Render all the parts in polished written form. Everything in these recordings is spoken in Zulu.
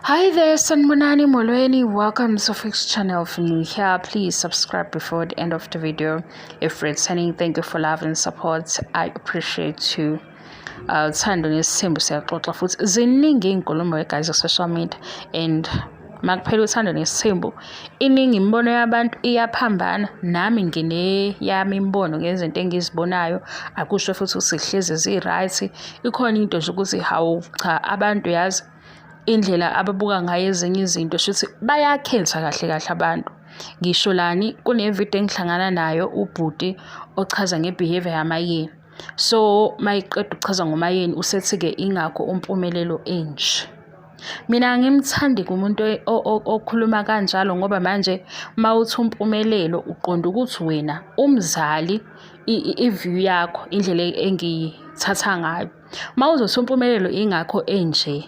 Hi there, Sanibonani Molweni. Welcome to Fix Channel. If you're new here, please subscribe before the end of the video. If returning, thank you for love and support. I appreciate you. Uthando Nesithembu siyaxoxa futhi ziningi iy'nkulumo guys ku-social media and makuphela Uthando Nesithembu iningi imibono yabantu iyaphambana. Nami ngineyami imibono ngezinto engizibonayo, akusho futhi ukuthi zihlezi zi-right. Ikhona into nje ukuthi hawu cha, abantu yazi indlela ababuka ngayo ezinye izinto, shuthi bayakhetha kahle kahle abantu. Ngisho lani kune-video engihlangana nayo, ubhuti ochaza nge-behavior yamayeni. So mayiqeda ukuchaza ngomayeni, usethi-ke ingakho uMpumelelo enje. Mina angimthandi kumuntu okhuluma kanjalo, ngoba manje mawuthi uMpumelelo uqonda ukuthi wena umzali, i-view yakho, indlela engiyithatha ngayo. Mawuzothi uMpumelelo ingakho enje,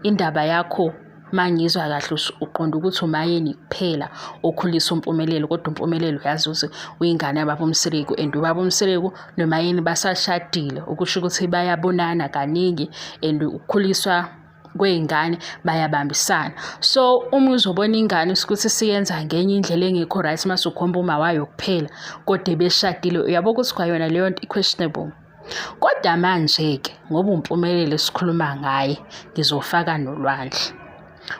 indaba yakho mangizwa kahle uqonda ukuthi uMayeni kuphela okhulisa uMpumelelo, kodwa uMpumelelo uyazi ukuthi uyingane yababa uMseleku and ubaba uMseleku noMayeni basashadile, okusho ukuthi bayabonana kaningi and ukukhuliswa kwey'ngane bayabambisana. So uma uzobona ingane ukuthi siyenza ngenye indlela engekho right, mase ukhomba uma wayo kuphela kodwa beshadile, uyabo ukuthi kwayona leyo nto i-questionable. Kodwa manje-ke ngoba uMpumelelo esikhuluma ngaye, ngizofaka noLwandle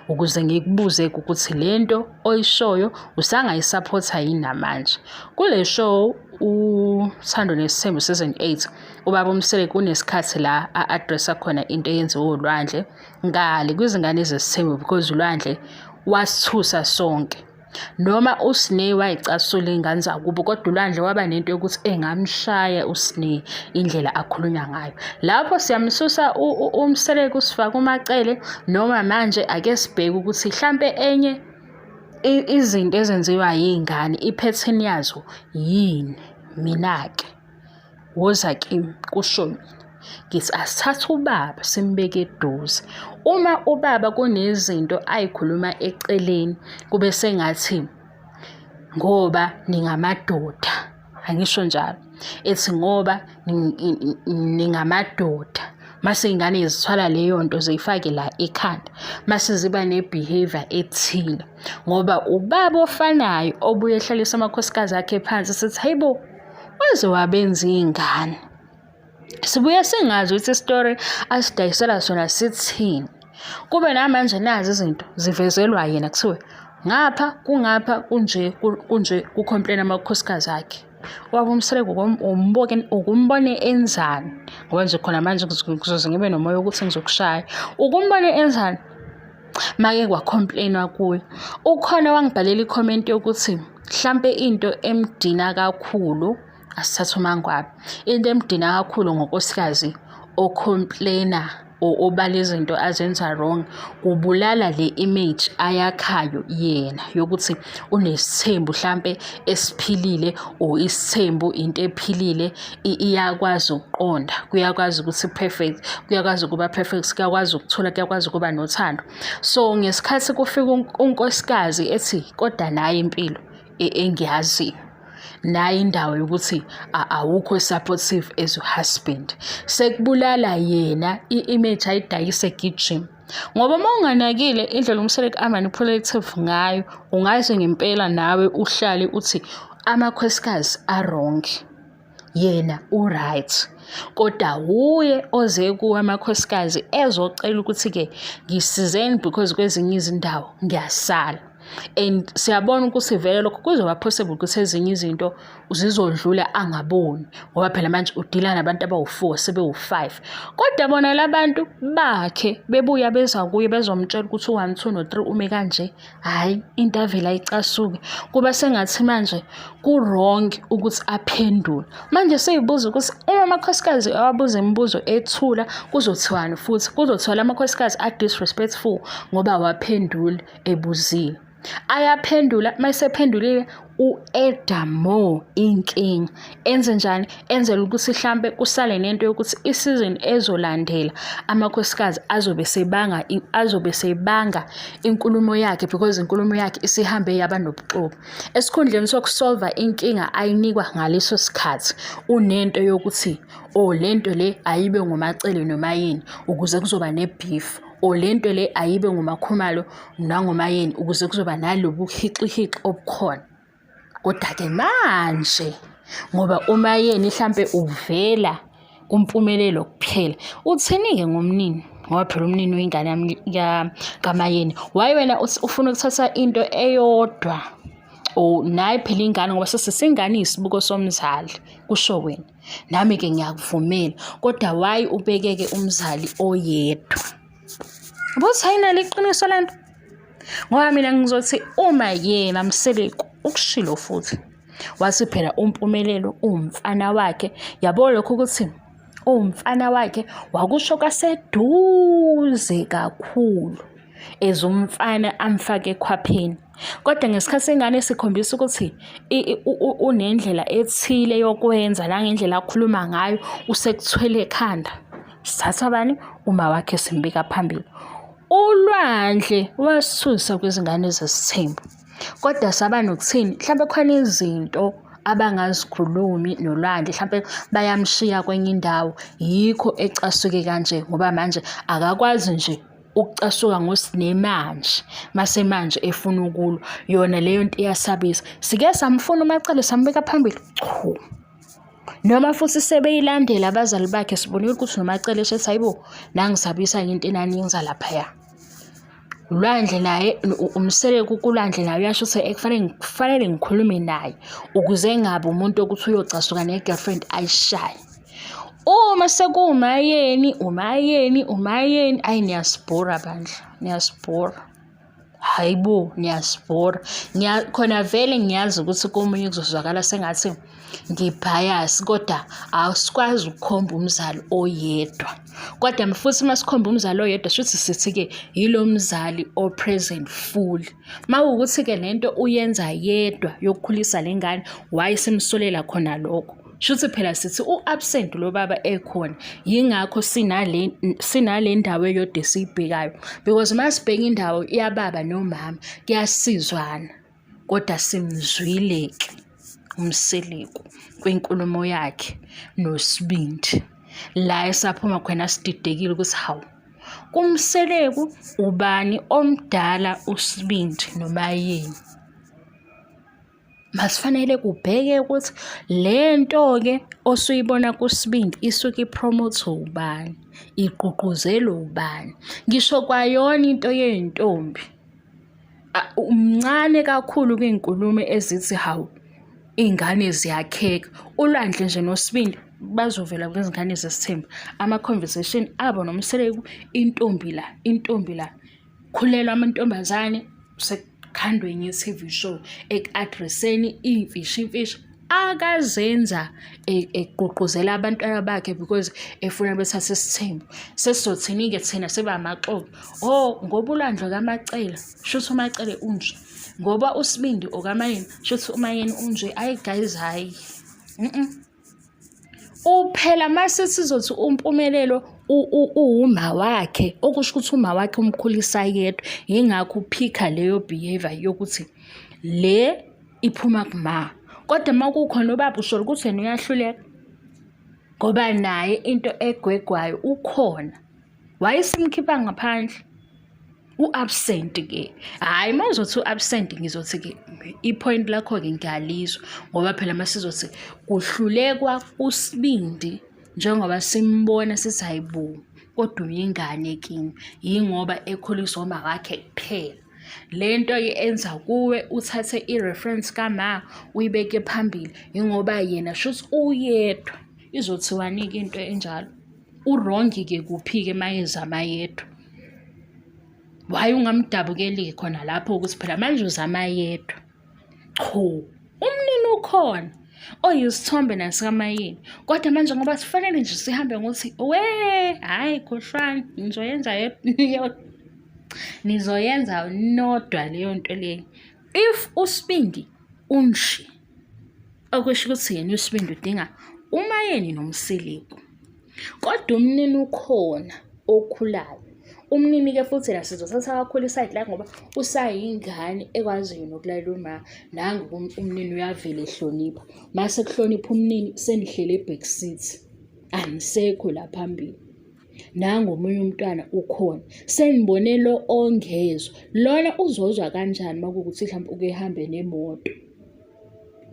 ukuze ngikubuze ukuthi lento oyishoyo usangayisaphotha yini namanje. Kule show Uthando Nesithembu season 8, ubaba uMseleku kunesikhathi la a-addressa khona into eyenziwe uLwandle ngale kwizingane zesithembu, because uLwandle wasithusa sonke. Noma uSne wayicasula iy'ngane zakubo, kodwa uLwandle waba nento yokuthi engamshaya uSne indlela akhulunywa ngayo. Lapho siyamsusa uMseleku sifake uMaCele, noma manje ake sibheke ukuthi hlampe enye izinto ezenziwa yiy'ngane i-pattern yazo yini. Mina-ke woza kimi, kusho mina. Ngithi asithathe ubaba simbeke eduze. Uma ubaba kunezinto ayikhuluma eceleni kube sengathi ngoba ningamadoda, angisho njalo, ethi ngoba ningamadoda, mase iy'ngane zithwala leyo nto ziyifake la ekhanda, mase ziba ne-behaviour ethile. Ngoba ubaba ofanayo obuye ehlalisa amakhosikazi akhe phansi sithi hayibo, waze wabenza iy'ngane. Sibuye singazi ukuthi isitori asidayisela sona sithini. Kube namanje nazi izinto zivezelwa yena, kuthiwe ngapha kungapha kunje kunje, ku-complain amakhosikazi akhe. Ubaba uMseleku ukumbone enzani, ngoba nje khona manje ngizoze ngibe nomoya wokuthi ngizokushaya. Ukumbone enzani make kwa-complain-wa kuye. Ukhona wangibhalela i-comment yokuthi hlampe into emdina kakhulu, asithathe uMangwabe, into emdina kakhulu ngonkosikazi o-complain-a obala izinto azenza wrong, kubulala le image ayakhayo yena yokuthi unesithembu hlampe esiphilile, or isithembu into ephilile iyakwazi ukuqonda, kuyakwazi ukuthi perfect, kuyakwazi ukuba perfect, kuyakwazi ukuthula, kuyakwazi ukuba nothando. So ngesikhathi kufika unkosikazi ethi kodwa nayi impilo engiyaziyo, nayi indawo yokuthi awukho supportive as husband, sekubulala yena i-image ayidayise egijima. Ngoba uma unganakile indlela uMseleku a-manipulative ngayo, ungaze ngempela nawe uhlale uthi amakhosikazi a-wrong, yena u-right. Kodwa wuye oze kuwe amakhosikazi ezocela ukuthi-ke ngisizeni because kwezinye izindawo ngiyasala. And siyabona ukuthi vele lokho kuzoba possible ukuthi ezinye izinto zizodlula angaboni, ngoba phela manje udila nabantu abawu-4 sebewu-5. Kodwa bona labantu bakhe bebuya beza kuye bezomtshela ukuthi u-1 2 no-3 ume kanje, hhayi into avele ayicasuke, kuba sengathi manje ku-wrong ukuthi aphendule. Manje seyibuza ukuthi uma amakhosikazi awabuza imibuzo ethula kuzothiwani, futhi kuzothiwa la makhosikazi a-disrespectful ngoba awaphenduli ebuzile. Ayaphendula, mayesephendulile u-add more inkinga. Enze njani? Enzela ukuthi hlampe kusale nento yokuthi isizini ezolandela amakhosikazi azobe sebanga inkulumo yakhe, because inkulumo yakhe isihambe yaba nobuxoki. Esikhundleni sokusolva inkinga ayinikwa ngaleso sikhathi, unento yokuthi oh lento le ayibe ngoMaCele noma yini ukuze kuzoba ne-beef. Or le nto le ayibe nguMakhumalo nangoMayeni ukuze kuzoba nalobu hixihixe obukhona. Kodwa-ke manje ngoba uMayeni hlampe uvela kuMpumelelo kuphela, uthini-ke ngomnini? Ngoba phela umnini uyingane kaMayeni. Why wena ufuna ukuthatha into eyodwa or naye phela ingane ngoba sesisingane iyisibuko somzali kusho wena. Nami-ke ngiyakuvumela kodwa why ubekeke umzali oyedwa? Ubuthi ayinalo iqiniso le nto? Ngoba mina ngizothi uma yena Mseleku ukushilo futhi wathi phela uMpumelelo uwumfana wakhe yabo lokho ukuthi uwumfana wakhe wakusho kaseduze kakhulu as umfana amfake ekhwapheni kodwa ngesikhathi ingane sikhombisa ukuthi unendlela ethile yokwenza nangendlela akhuluma ngayo usekuthwele ekhanda sithatha bani uma wakhe simbeka phambili Ulwandle wasisusa kwizingane zesithembu. Kodwa saba nokuthini? Mhlawumbe khona izinto abangazikhulumi nolwandle mhlawumbe bayamshiya kwenye indawo yikho ecasuke kanje ngoba manje akakwazi nje ukucasuka ngoSne manje mase manje efuna ukulwa yona leyo nto iyasabisa sike samfuna uMacele sambeka phambili chu Noma futhi sebeyilandela abazali bakhe sibonile ukuthi noMacele esethi hayibo nangisabisa ngento enaniyenza laphaya. Ulwandle naye uMseleku kuLwandle naye uyasho ukuthi ekufanele kufanele ngikhulume naye ukuze engabi umuntu okuthi uyocasuka ne-girlfriend ayishaye. Uma sekuwuMayeni, uMayeni, uMayeni, ayi niyasibhora bandla, niyasibhora. Hhayi bo, niyasibhora. Khona vele ngiyazi ukuthi komunye kuzozwakala sengathi ngi-bias kodwa asikwazi ukukhomba umzali oyedwa. Kodwa futhi uma sikhomba umzali oyedwa shuthi sithi-ke yilo mzali o-present full. Uma kuwukuthi-ke le nto uyenza yedwa yokukhulisa le ngane, why simsolela khona lokho? Shuthi phela sithi u-absent lo baba ekhona yingakho sinale sinale ndawo eyodwa esiyibhekayo because uma sibheka indawo yababa nomama kuyasizwana kodwa simzwile-ke uMseleku kwinkulumo yakhe noSibindi la esaphuma khona sididekile ukuthi hawu kuMseleku ubani omdala uSibindi noMayeni. Masifanele kubheke ukuthi le nto-ke osuyibona kuSibindi isuke iphromothwe ubani, igqugquzelwe ubani. Ngisho kwayona into yey'ntombi, umncane kakhulu kwiy'nkulumo ezithi hawu, iy'ngane ziyakheka. ULwandle nje noSibindi bazovela kwizingane zesithembu, ama-conversation abo noMseleku, intombi la, intombi la. Khulelwa amantombazane sekukhandwe enye i-TV show eku-address-eni iy'mfishimfishi akazenza egqugquzela abantwana bakhe because efuna bethathe isithembu. Sesizothini-ke thina sebamaxoki? Oh, ngoba uLwandle okaMacele, shuthi uMacele unje. Ngoba uSibindi okaMayeni, shuthi uMayeni unje. Ayi guys, hhayi. Uphela mase sizothi uMpumelelo uwuma wakhe okusho ukuthi uma wakhe umkhulisa yedwa yingakho uphikha leyo behavior yokuthi le iphuma kuma kodwa uma kukhona ubaba usho ukuthi yena uyahluleka ngoba naye into egwegwayo ukhona wayesimkhipha ngaphandle u-absent ke hhayi uma uzothi u-absent ngizothi-ke i-point lakho-ke ngiyalizwa ngoba phela uma sizothi kuhlulekwa usibindi njengoba simbona sithi hayi bo kodwa uyingane kimi yingoba ekhuliswa uma wakhe kuphela le nto-ke enza kuwe uthathe i-reference kama uyibeke phambili yingoba yena shuthi uyedwa izothiwani-ke into enjalo urongi-ke kuphi-ke uma ezama yedwa why ungamdabukeli-ke khona lapho ukuthi phela manje uzama yedwa cho umnini ukhona oyisithombe nasikamayeni kodwa manje ngoba sifanele nje sihambe ngokuthi we hhayi khohlwani nizoyenza nizoyenza nodwa leyo nto leyo if usibindi unje okusho ukuthi yena usibindi udinga umayeni nomsiliku Kodwa umnini ukhona okhulayo. Umnini-ke futhi la sizothatha kakhulu isayidi lakhe ngoba usayingane ekwaziyo nokulalela uma. Nangu umnini uyavela ehlonipha. Mase kuhlonipha umnini senihleli e-back seat, anisekho la phambili. Nangu omunye umntwana ukhona. Senibone lo ongezwa. Lona uzozwa kanjani uma kuwukuthi mhlawumbe uke ehambe nemoto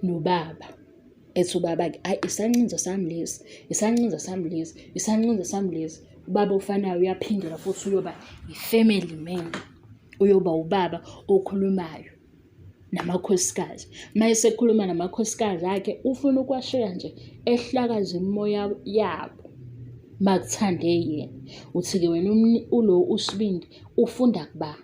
nobaba. Ethi ubaba-ke, hhayi isancinza sami lesi, isancinza sami lesi, isancinza sami lesi. Ubaba ofanayo uyaphindela futhi uyoba i-family man. Uyoba ubaba okhulumayo namakhosikazi. Uma esekhuluma namakhosikazi akhe ufuna ukuwashiya nje ehlakaza imimoya yabo makuthande yena. Uthi-ke wena ulo uSibindi ufunda kuba?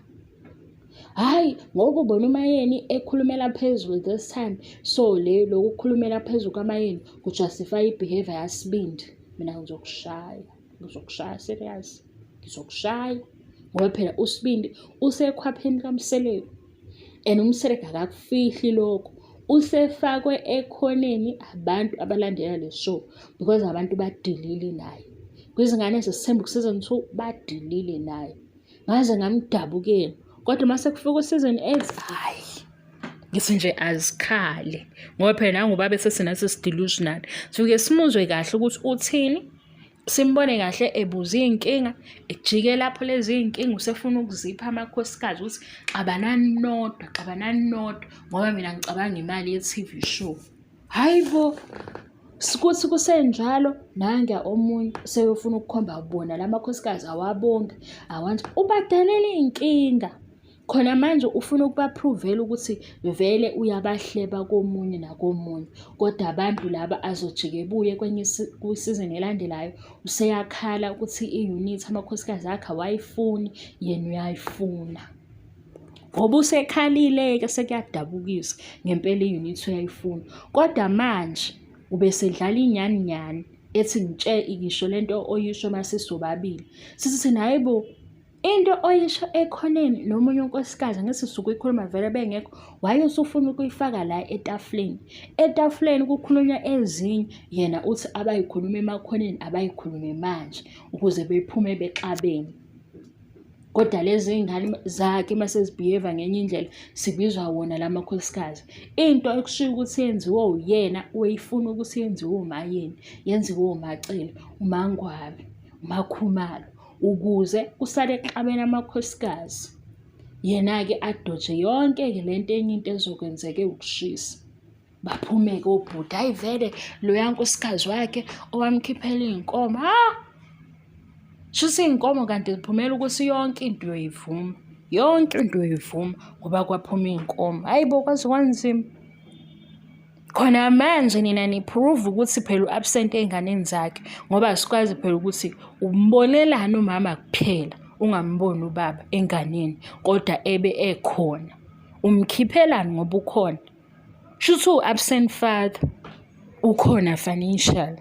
Hhayi ngoba ubona uMaYeni ekhulumela phezulu this time so le lokhu kukhulumela phezulu kwaMaYeni ku-justify i-behaviour yaSibindi. Mina ngizokushaya, ngizokushaya serious, ngizokushaya ngoba phela uSibindi usekhwapheni kaMseleku and uMseleku akakufihli lokho. Usefakwe ekhoneni abantu abalandela le show because abantu badilile naye. Kwizingane Zesithembu ku-season 2 badilile naye. Ngaze ngamdabukela kodwa uma sekufika u-season 8 hhayi ngithi nje azikhale ngoba phela nangoba bese sinathi si-delusional sifike simuzwe kahle ukuthi uthini simbone kahle ebuza iy'nkinga ejike lapho lezi iy'nkinga usefuna ukuzipha amakhosikazi ukuthi xabanani nodwa xabanani nodwa ngoba mina ngicabanga imali ye-T_V show. Hhayi bo, kuthi kusenjalo nanguya omunye useyofuna ukukhomba bona la makhosikazi awabongi awanti ubadalela iy'nkinga. Khona manje ufuna ukuba-prove-ela ukuthi vele uyabahleba komunye nakomunye, kodwa abantu laba azojike ebuye kwenye kwisizini elandelayo useyakhala ukuthi i-unit amakhosikazi akhe awayifuni, yena uyayifuna. Ngoba usekhalile-ke sekuyadabukisa ngempela i-unit uyayifuna. Kodwa manje ubesedlala inyani nyani ethi ngitshele ngisho lento oyisho mase sobabili. Sithi thina hhayi bo, into oyisho ekhoneni nomunye unkosikazi angithi usuke uyikhuluma vele bengekho, why usufuna ukuyifaka la etafuleni? Etafuleni kukhulunywa ezinye, yena uthi abayikhulume emakhoneni abayikhulume manje ukuze bephume bexabene. Kodwa lezi iy'ngane zakhe uma sezibhiheva ngenye indlela sibizwa wona la makhosikazi. Into ekushiwo ukuthi yenziwe uyena uyifuna ukuthi yenziwe uMaYeni, yenziwe uMaCele, uMaNgwabe, uMaKhumalo ukuze kusale kuxabene amakhosikazi. Yena-ke adoje yonke-ke le nto enye into ezokwenzeka ewukushisa. Baphume-ke obhuti, hhayi vele loya nkosikazi wakhe owamkhiphela iy'nkomo, ha! Shuthi iy'nkomo kanti ziphumela ukuthi yonke into uyoyivuma, yonke into uyoyivuma ngoba kwaphuma iy'nkomo. Hhayi bo kwaze kwanzima. Khona manje nina ni-prove ukuthi phela u-absent ey'nganeni zakhe ngoba asikwazi phela ukuthi umbonelani umama kuphela ungamboni ubaba enganeni kodwa ebe ekhona. Umkhiphelani ngoba ukhona? Shuthi uwu-absent father, ukhona financial.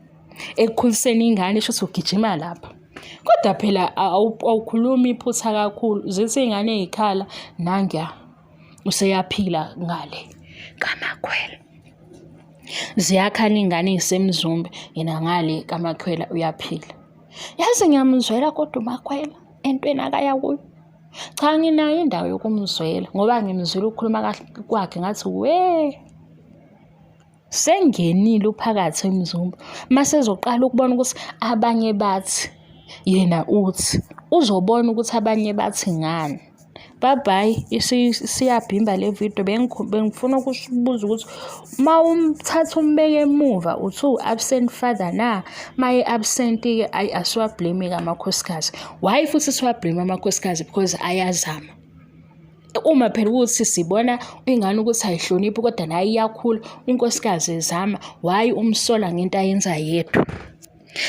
Ekukhuliseni ingane shuthi ugijima lapha. Kodwa phela awukhulumi iphutha kakhulu, zithi iy'ngane ey'khala nanguya useyaphila ngale kaMakhwela. Ziyakhala iy'ngane ey'semzumbe, yena ngale kaMakhwela uyaphila. Yazi ngiyamuzwela kodwa uMakhwela entweni akaya kuyo. Cha nginayo indawo yokumzwela ngoba ngimzwile ukukhuluma kahle kwakhe ngathi we sengenile uphakathi emzumbe mase ezoqala ukubona ukuthi abanye bathi yena uthi uzobona ukuthi abanye bathi ngani. Bye bye isiyabhimba le video bengifuna ukubuza ukuthi uma umthatha umbeke emuva uthi uwu-absent father na? Uma e-absent-ke ayi asiwa-blame-ke amakhosikazi. Why futhi siwa-blame amakhosikazi? Because ayazama. Uma phela ukuthi sibona ingane ukuthi ayihloniphi kodwa nayo iyakhula, unkosikazi ezama, why umsola ngento ayenza yedwa?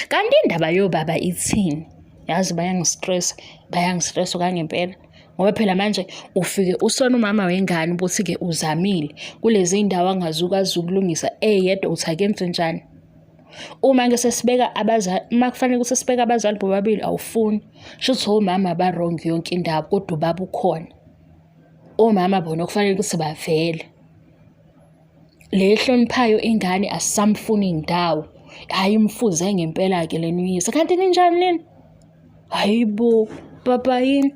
Kanti indaba yobaba ithini? Yazi bayangistressa, bayangistressa kangempela. Ngoba phela manje ufike usona umama wengane ukuthi-ke uzamile kulezi iy'ndawo angazukwazi ukulungisa eyedwa uthi akenze njani. Uma-ke sesibeka abazali, uma kufanele ukuthi sibeke abazali bobabili awufuni. Shuthi omama ba-wrong yonke indawo kodwa ubaba ukhona. Omama bona kufanele ukuthi bavele. Le ehloniphayo ingane asisamfuni ndawo. Hhayi imfuze ngempela-ke lena uyise. Kanti ninjani nina? Hhayi bo, papa yini?